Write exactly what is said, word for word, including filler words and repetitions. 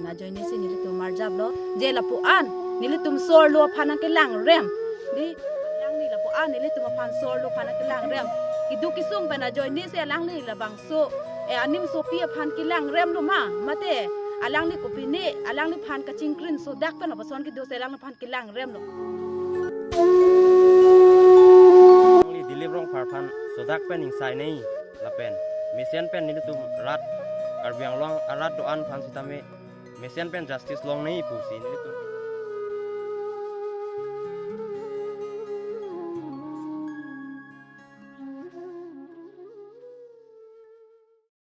Ajoine si nelitum marjaplo. Je lapu-an nelitum sorlo aphan nangkelangrem. Di, alangli lapu-an nelitum aphan sorlo aphan nangkelangrem. Keduk kesung pen ajoine si alangli labangso, eh, animsopi aphan kelangremlo ma, mate alangli kopine, alangliphan kachingkrin sodak pen lapuson kedo si alangliphan kelangremlo. Alangli Dilip Rongphar aphan sodak pen ingsainei lapen mesen pen nelitum rat, Karbi Anglong arat do-an aphan sitame mesen pen justice longnei pusi nelitum